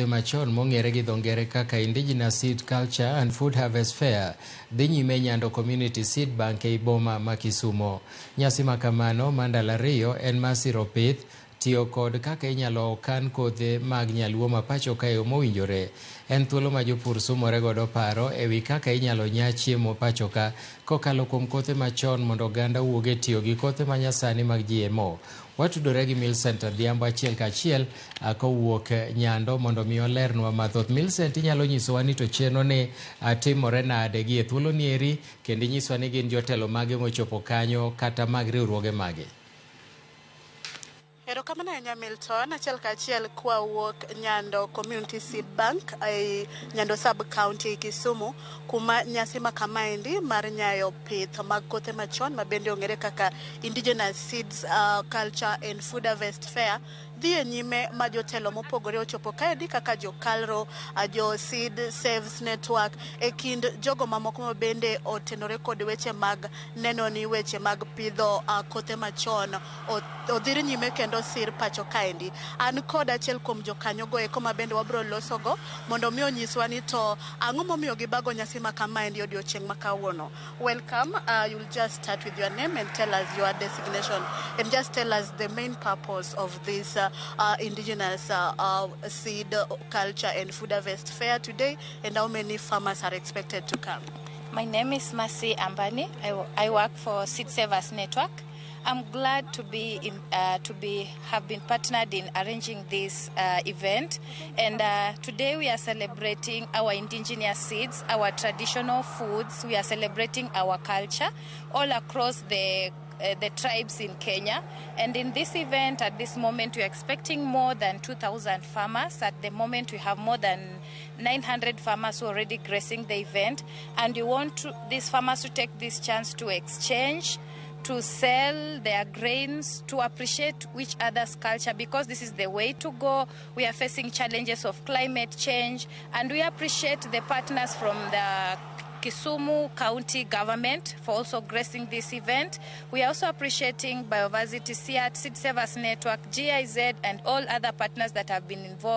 Machon mong'ere gi dho ngere kaka Indigenous Seed Culture and Food Harvest Fair dhi nyime Nyando Community Seed Bank ei boma ma Kisumo. Nyasi ma kamano ma ndalo 2 en mar siro pith, tiyo kod kaka inyalo kan kothe mag nyaluo ma pacho ka e yo mowinjore. En thuolo ma jopur sumore godo paro e wi kaka inyalo nya chiemo pacho ka kokalo kuom kothe machon mondo oganda owuog e tiyo gi kothe manyasani mag GMO. Watudore gi Millicent Adhiambo achiel kachiel kowuok Nyando mondo mi olernwa mathoth. Millicent, inyalo nyisowa ni to chenro ni timore nade gi e thuolo ni eri kendo inyiswa ni gin jotelo mage mochopo kanyo kata mag riwruoge mage? Erokamano ahinya, Milton. Achiel kachiel kwawuok Nyando Community Seed Bank ei Nyando Sub County, Kisumu, kuma nyasi ma kamaendi mar nyayo pith mag kothe machon ma bende ong'ere kaka Indigenous Seeds Culture and Food Harvest Fair dhi e nyime, ma jotelo mopogore ochopo kaendi kaka jo Kalro, jo Seed Saves Network e kind jogo mamoko ma bende otenore kod weche mag neno ni weche mag pidho kothe machon odhir nyime kendo sir pacho kaendi. An kod achiel kuom jokanyo go eko ma bende wabro losogo mondo mi onyiswa ni to ang'o momiyo gibago nyasi ma kamaendi odiochieng' ma kawuono. Welcome. You'll just start with your name and tell us your designation and just tell us the main purpose of this indigenous seed culture and food harvest fair today and how many farmers are expected to come. My name is Masi Ambani. I work for Seed Savers Network. I'm glad to be have been partnered in arranging this event, and today we are celebrating our indigenous seeds, our traditional foods. We are celebrating our culture all across the tribes in Kenya. And in this event, at this moment, we are expecting more than 2,000 farmers. At the moment, we have more than 900 farmers who are already gracing the event. And we want these farmers to take this chance to exchange, to sell their grains, to appreciate each other's culture, because this is the way to go. We are facing challenges of climate change, and we appreciate the partners from the Kisumu County government for also gracing this event. We are also appreciating Bioversity, CIAT, Seed Savers Network, GIZ, and all other partners that have been involved.